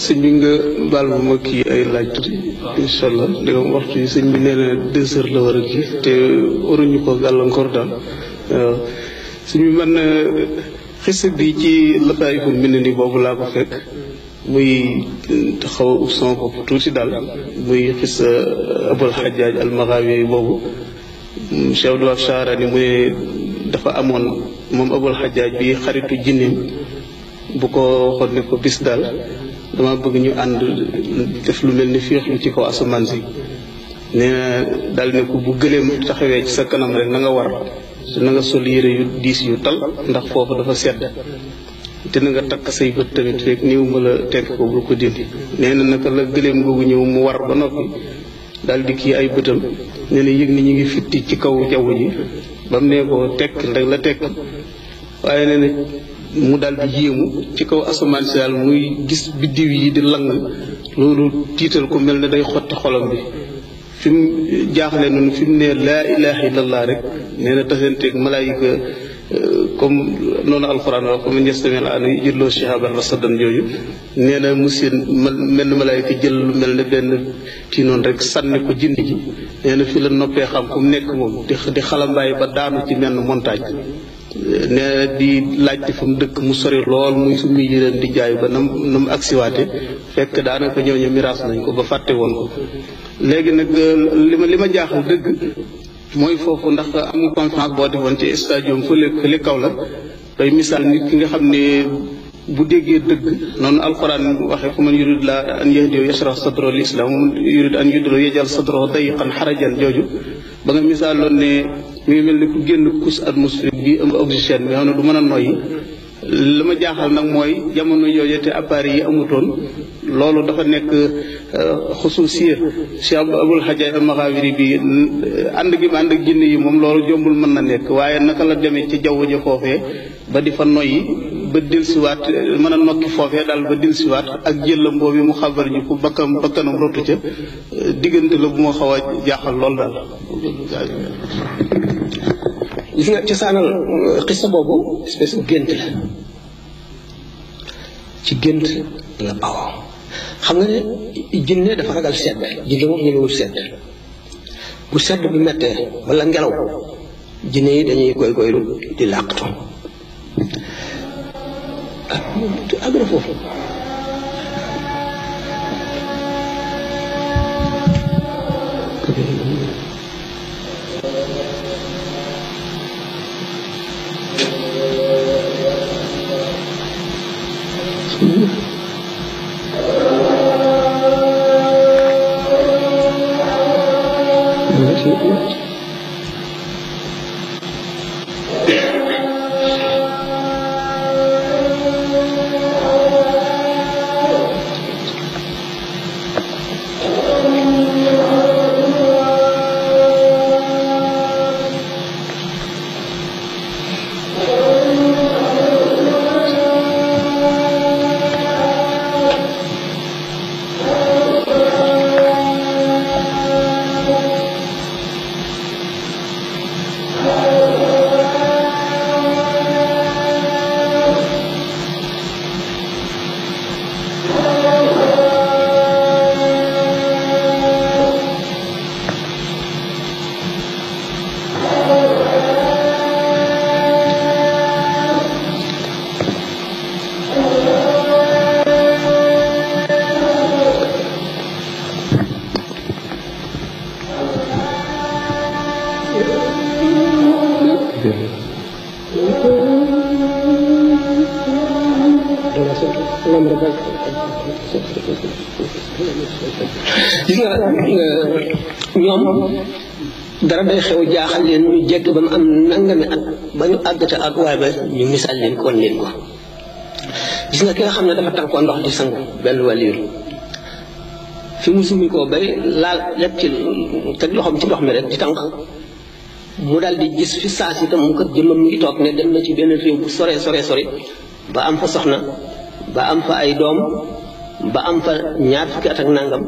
sëñ bi nga baal ma kii ay laaj tuuti incha allah danga waxtu yi sëñ bi nee na 2 heures la war a kii te waruñu ko gàllankoor daal waaw sëñ bi man xisa bi ci Lataa'iful Minani boobu laa ko fekk muy xaw a sama bopp tuuti daal muy xisa Abul Hajjaaj al-Maghawi boobu Cheikh Abdul Wahab Sharani mu ne dafa amoon moom Abul Hajjaaj bi xaritu jinneem bu ko waxoon ne ko bis daal dama bëgg ñu ànd def lu mel ni féexlu ci kaw asamaan si nee na daal ne ko bu gëleem taxawee ci sa kanam rek na nga war te na nga sol yére yu diis yu tal ndax foofu dafa sedd te na nga takk say bët tamit rek néew ma la tekk ko bul ko dindi nee na naka la gëleem googu ñëw mu war ba noppi daal di kii ay bëtam nee na yëg ni ñu ngi fitti ci kaw jaww ji ba mu nee ko tekk rek la tekk waaye nee na mu daal di yéemu ci kaw asamaan si daal muy gis biddiw yi di lang loolu tiital ko mel ne day xotti xolam bi fi mu jaaxle noonu fi mu ne laa ilaha illallah rek nee na tasanteeg malaayika comme noonu alxuraan wax comme njëstamel an julloo shihaban rasadan jooju nee na mu seen mel ne malaayika jël lu mel ne benn kii noonu rek sànni ko jindi ji nee na fi la noppee xam fu mu nekk moom di xalambaay ba daanu ci menn montagne nee di laajte fa mu dëkk mu sori lool muy su muy yëreen di jaay ba nam agsiwaate fekk daanaka ñooñu miraas nañ ko ba fàtte woon ko léegi nag li ma jaaxal dëgg mooy foofu ndax am conférence boo defoon ci stadium fële kaw la day misaal nit ki nga xam ne bu déggee dëgg noonu alquran waxee fu man yurid la an yahdiya yashrah sadro lil islam yurid an yudlo yajal sadro dayiqan xarajan jooju ba nga misaaloon ne mi ngi mel ni ku génn couche atmosphérique bi ëmb oxygène bi xam ne du mën a noyyi li ma jaaxal nag mooy jamono yooyu te appareil yi amutoon loolu dafa nekk xusuusiya Cheikh Abul Hajjaaj al-Maghawi bi ànd gi ma ànd ak jinne yi moom loolu jombul mën na nekk waaye naka la demee ci jaww ji foofee ba di fa noyyi ba dellusiwaat mën a nokki foofee daal ba dellusiwaat ak jëllam boobu mu xabar ñu ko bakkanam rotu ca diggante la bu ma xaw a jaaxal lool daal. gis nga cosaanal xisa boobu espèce de gént la ci gént la bawoo xam nga ne jinne dafa ragal sedd jinne moom ñemewul sedd bu sedd bi mettee wala ngelaw jinne yi dañuy goylu di làqatu àgg na foofu gis nga ñoom dara day xew jaaxal leen ñu jekk ba mu am nangami at ba ñu àggate ak waaye ba ñu misaal leen ko leen ko gis nga ki nga xam ne dafa tànkoo ndox di sangu benn wàlliir fi mu sumi koo bay laal lépp ci teg loxoom ci ndox mi rek di tànk mu daal di gis fi saa si tam mu kat jëmmam mu ngi toog ne dem na ci benn réew bu sore ba am fa soxna ba am fa ay doom ba am fa ñaar fukki at ak nangam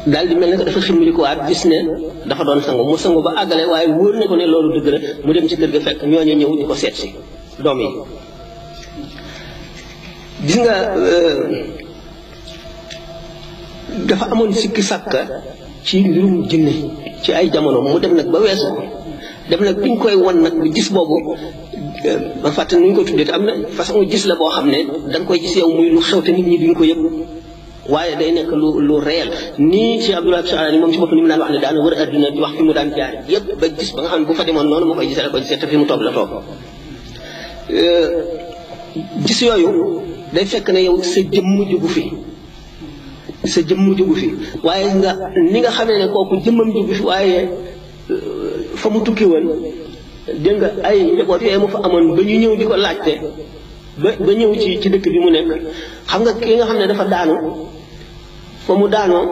daal di mel ne dafa ximmili ko waat gis ne dafa doon sangu mu sangu ba àggale waaye wóor na ko ne loolu dëgg la mu dem ci kër ga fekk ñooñu ñëw di ko seet si doom yi gis nga dafa amoon sikki sàkka ci mbirum jinne ci ay jamono mu dem nag ba weesu ko dem nag biñ koy won nag bi gis boobu ba fàtte nu ñu ko tuddee te am na façon gis la boo xam ne da nga koy gis yow muy lu xew te nit ñi duñ ko yëg waaye day nekk lu réel nii ci Abdoulaye Bichara ni moom ci bopp ni mu daan wax ne daana wër adduna di wax fi mu daan jaar yëpp ba gis ba nga xam ne bu fa demoon noonu moo koy gisee la koy gisee te fi mu toog la toog gis yooyu day fekk ne yow sa jëmm jógu fi waaye ni nga xamee ne kooku jëmmam jógu fi waaye fa mu tukki woon dégg nga ay njaboot yooyu mu fa amoon ba ñu ñëw di ko laajte ba ñëw ci dëkk bi mu nekk xam nga ki nga xam ne dafa daanu fa mu daanoo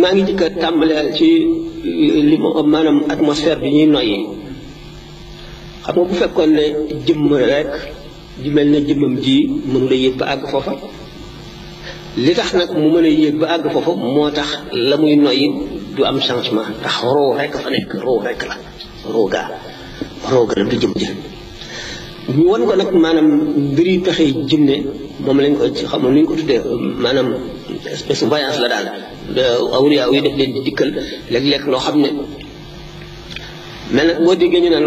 maa ngi jëkk a tàmbale ci li maanaam atmosphère bi ñuy noyyi xam nga bu fekkoon ne jëmm rek ji mel ne jëmmam ji mënu la yéeg ba àgg foofa li tax nag mu mën a yéeg ba àgg foofa moo tax la muy noyyi du am changement ndax roo rek fa nekk roo rek la rooga la du jëm ji ñu won ko nag maanaam mbiri pexe jinne moom lañ ko ci xamoon nu ñu ko tuddee maanaam espèce de voyance la daal awliya yi def leen di dikkal léeg-léeg loo xam ne mais nag boo déggee ñu naan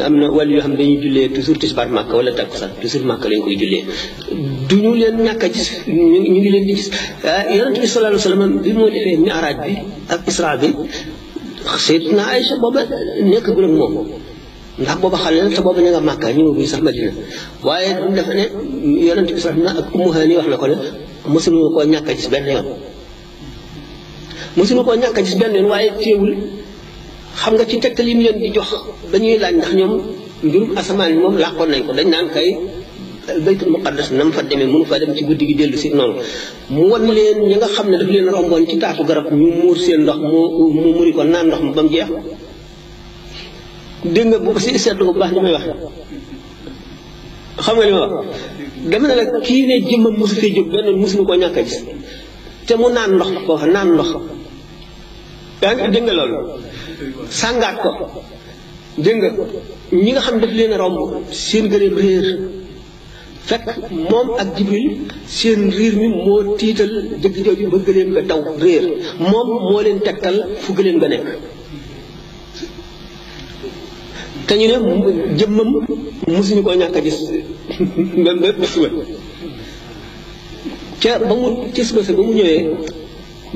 am na wàll yoo xam ne dañuy jullee toujours tisbaar Màkka wala takkusaan toujours Màkka lañ koy jullee duñu leen ñàkk a gis ñu ngi leen di gis yonent bi sallallahu alayhi wa sallam bi moo defee mi'raaj bi ak isra bi Sayyidatuna Aïcha booba nekk gu moom ndax booba xale la te booba ña nga Màkka ñëw sax Madina waaye dafa ne yonent bi sax na ak Ummu Haani wax na ko ne mosuñu koo ñàkk a gis benn yoon mosuñu koo ñàkk a gis benn yoon waaye teewul xam nga ci tegtal yi mu leen di jox dañuy laaj ndax ñoom mbirum asamaan yi moom làqoon nañ ko dañ naan kay baytul muqaddas na mu fa demee mënu fa dem ci guddi gi dellu si noonu mu wan leen ñi nga xam ne daf leen romboon ci taatu garab ñu muur seen ndox mu muri ko naan ndox mu ba mu jeex dégg nga bu ko si seetlu ko bu baax li may wax xam nga li ma wax dama ne la kii ne jëmmam mosu fee jóg benn mosuñu koo ñàkk a gis te mu naan ndox foofa naan ndox yaa ngi dégg nga loolu sàngaat ko dégg nga ñi nga xam ne daf leen a romb seen gëléem réer fekk moom ak Jibril seen riir mi moo tiital jëgg jooju ba gëléem nga daw réer moom moo leen tegtal fu gëléem nga nekk te ñu ne jëmmam mosuñu koo ñàkk a gis ba suba ca ba mu ca suba sa ba mu ñëwee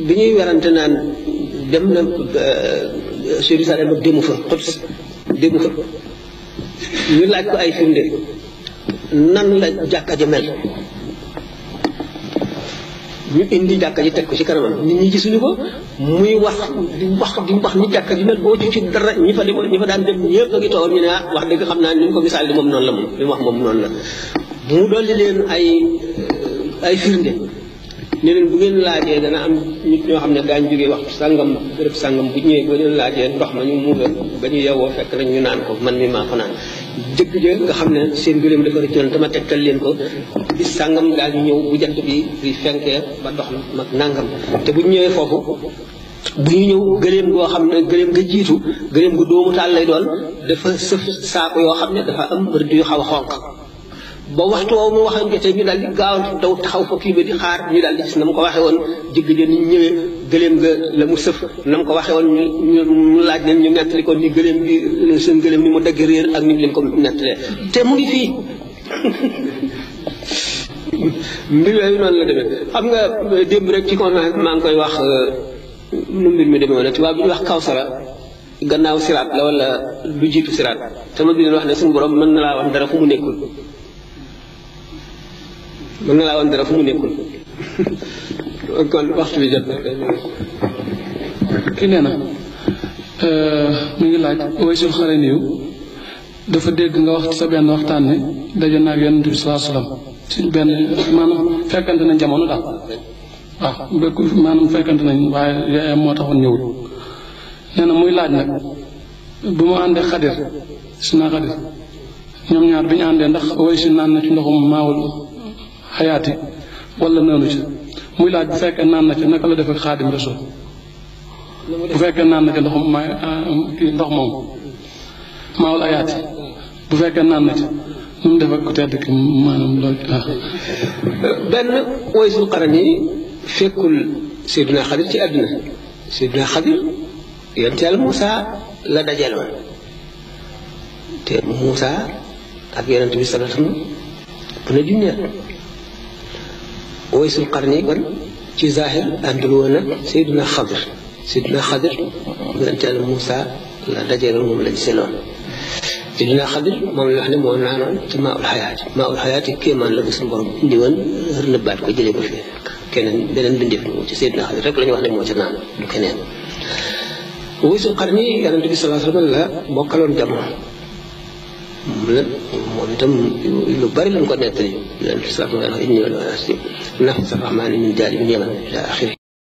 bi ñuy werante naan dem na Jérusalem ak dému fa ñu laaj ko ay firnde nan la jàkka ja mel ñu indi jàkka ji teg ko ci kanamam nit ñi gisuñu ko muy wax di wax ni jàkka ji mel boo ci dara ñi fa daan dem ñëpp a ngi toogoon ñu ne wax dëgg xam naa ni ñu ko misaal di moom noonu la moom li mu wax moom noonu la mu dolli leen ay firnde ne leen bu ngeen laajee dana am nit ñoo xam ne daañu jógee waxtu sàngam béréb sàngam bu ñëwee bu leen laajee ndox ma ñu muuga ba ñu yewwoo fekk rek ñu naan ko man mi maa ko naan jëkk ja nga xam ne seen gëléem dafa rëccoon dama tegtal leen ko bis sàngam daal ñu ñëw bu jant bi fenkee ba dox mag nangam te bu ñu ñëwee foofu bu ñu ñëw gëléem goo xam ne gëléem nga jiitu gëléem gu doomu taal lay doon dafa sëf saako yoo xam ne dafa am rëdd yu xaw a xonq ba waxtu woowu mu waxee jotee ñu daal di gaaw daw taxaw fa kii ba di xaar ñu daal di gis na mu ko waxee woon jëgg ja ni ñëwee gëléem nga la mu sëf na mu ko waxee woon ñu laaj leen ñu nettali ko ni gëléem bi seen gëléem ni mu dagg réer ak ni leen ko nettalee te mu ngi fii mbir yooyu noonu la demee xam nga démb rek ci conférence maa ngi koy wax nu mbir mi demee woon tubaab bi ñu wax kawsara gannaaw siraat la wala lu jiitu siraat te ma bi leen wax ne suñu borom mën na laa wax dara fu mu nekkul mën na laa woon dara fu mu nekkul kon waxtu bi jot na kii nee na mu ngi laaj Waysul Xaraniyu dafa dégg nga wax sa benn waxtaan ne daje naa ak Yonent bi sallallahu alayhi wasallam ci benn maanaam fekkante nañ jamono daal waaw maanaam fekkante nañ waaye yaayam moo taxoon ñëwul nee na muy laaj nag bu ma àndee Xadir si naa Xadir ñoom ñaar bi ñu àndee ndax Waysul naan na ci ndoxum maawul xayaati wala noonu ci muy laaj bu fekkee naan na ci naka la def ak Xaadim Rasul bu fekkee naan na ci ndox moom maawul ayaati bu fekkee naan na ci nu mu def ak ku tedd ki maanaam loolu benn Waysul Qarni fekkul Seydina Xadir ci àdduna Seydina Xadir yonent Yàlla Muusaa la dajaloon te Muusaa ak yonent bi sallallahu alayhi wa sallam bu ne junneer Waysul Qarni kon ci zahir àndul woon ak Seydina Xadir yonent Yàlla Muusaa la dajaloon moom lañ seloon Seydina Xadir moom la wax ne moo naanoon ci maa ul xayaati kéemaan la bu suñu borom indi woon nëbbaat ko jëlee ko fi keneen beneen bindeef ni ci Seydina Xadir rek la ñu wax ne moo ci naan du keneen Waysul Qarni yonent bi sallallahu alayhi wa sallam la bokkaloon jamono moom itam lu bari lañ ko nettali yonent bi sallallahu alayhi wa sallam inni wal nafsi rahmaani min jaali min yaman ila axiri